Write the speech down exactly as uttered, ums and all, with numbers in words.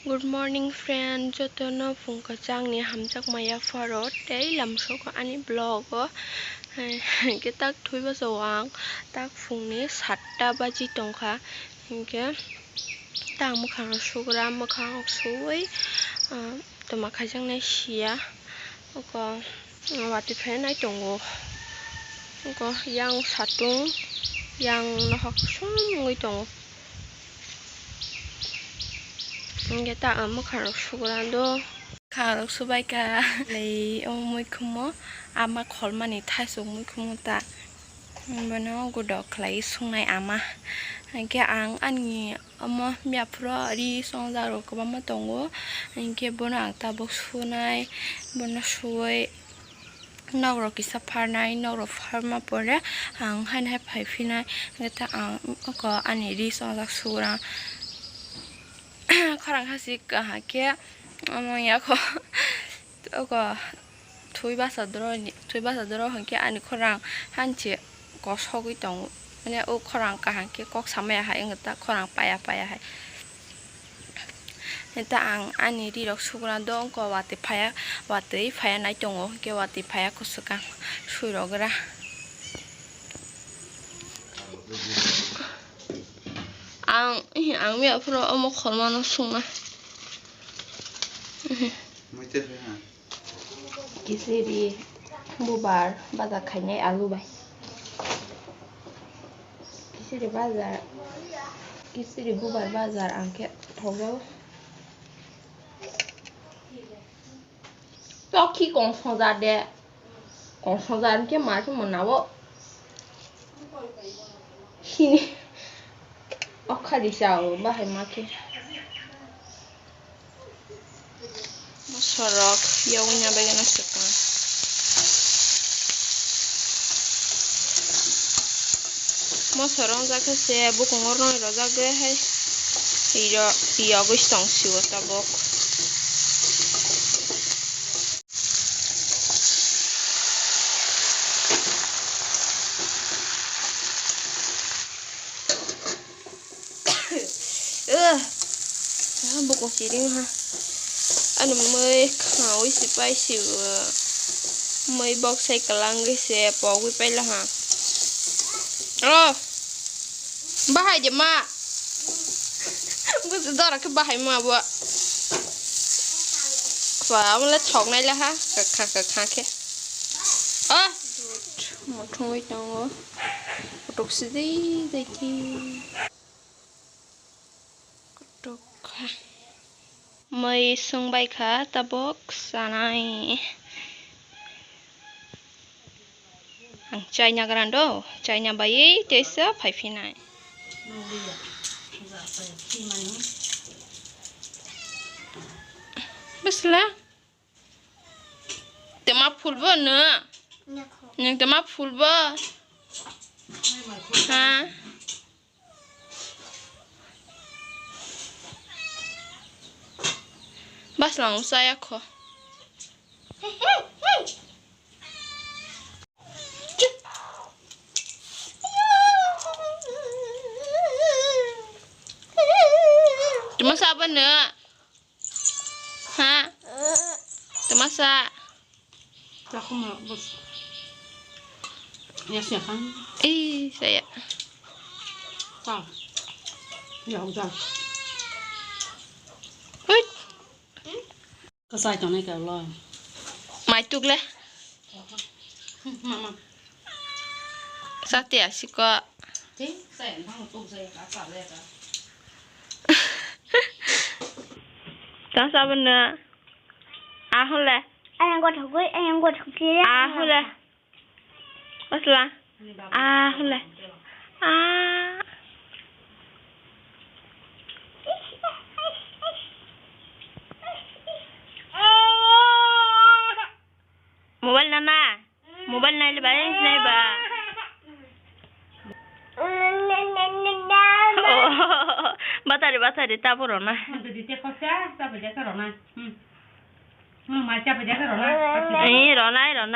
Good morning friend, jotono phung kwchangni hamjakma yapharo tei lamsoko ani vlog o. Hwnkhe tak thwi bachao ang, tak phungni satta baji tongkha, hinkhe tak mwkhang rok sugra, mwkhang rok suwi, ah, toma khaijaknai siya. Oko watwi phainai tongo. Oko yang satung, yang nohok sum wngwi tongo. Hwnkhe ta ang mwkhang rok sugra do. Mwkhang rok subai kha. Lei o muikhumo ama kholmani thaichuk muikhumo ta. Bono gudok khlai sungnai ama. Hwnkhe ang ani omo miyaphoro ri chongjak rok kwbangma tongo. Hwnkhe bono ang tabuk sunai, bono suwi nok rok kisa pharnai, nok rok pharma pore ang haino hai phai phinai. Hwnkhe ta ang oko ani ri chongjak sugra. Khorang hasik kaham khe omo yako oko thwi basa doro ni, thwi basa doro hwnkhe ani khorang hanchi kosogwi tongo. Mane o khorang kaham khe kok samaya hai wngkha ta, khorang paya paya hai. Ta ang ani ri rok sugra do wngkha, watwi phaya, watwi phaya nai tongo, hwnkhe watwi phaya kwchwkang sui rok gra. Ang, ang miyaphoro omo kholmano sungna. Muite se ha. Kichiri bubar bajar khainai alu bai. Kichiri bajar, kichiri bubar bajar ang khe thokjago. Tokhi kong songja de. Kong songja hwnkhe ma khe mwnao. Sini. Okha di chao bahai ma khe. Mosorok yogna bagwi no swkang. Mosorok wngkha se bukung oro rojak de hai. Iro yogwi tong sio tabuk. Ugh. Ah, bukung kiring ha. Ano mui khawi si pai si, uh, mui bok sai kwlangwi se pogwi paila ha. Oh. Bahai de ma. Busi dora khe bahai ma bo. Ba amle thok nai la ha. Kakha kakha khe. Ah. Muthungwi tongo. Kotok sidi dai ki. Kotok kha. Mui sungbai kha tabuk sanai. Ang chaina grando, chaina baiwi teisa phaiphinai. Bwsla? Tema phulbo no? Nwng tema phulbo? Ha? Bwslang saya kho. Tuma sabo no? Ha? Tuma sa? Aku mau bos. Ya siapa? Ih, saya. Kau. Ya udah. Wait. Kasai tongnai ka lo. Mai tuk le. Mama. Sate asiko. Tei, sai nang tuk sai ka ka le ka. Tang sabun na. Ahole. Ayang gua thogoi, ayang gua thogoi. Ahole. Asla. Ah, hole. Ah. Mobile nana. Mobile nai le ba, nai ba. Oh, batari, batari, ta puro na. Didi te khosa, ta baja ka rona. Hmm. Hmm, ma cha baja ka rona. Eh, rona, rona.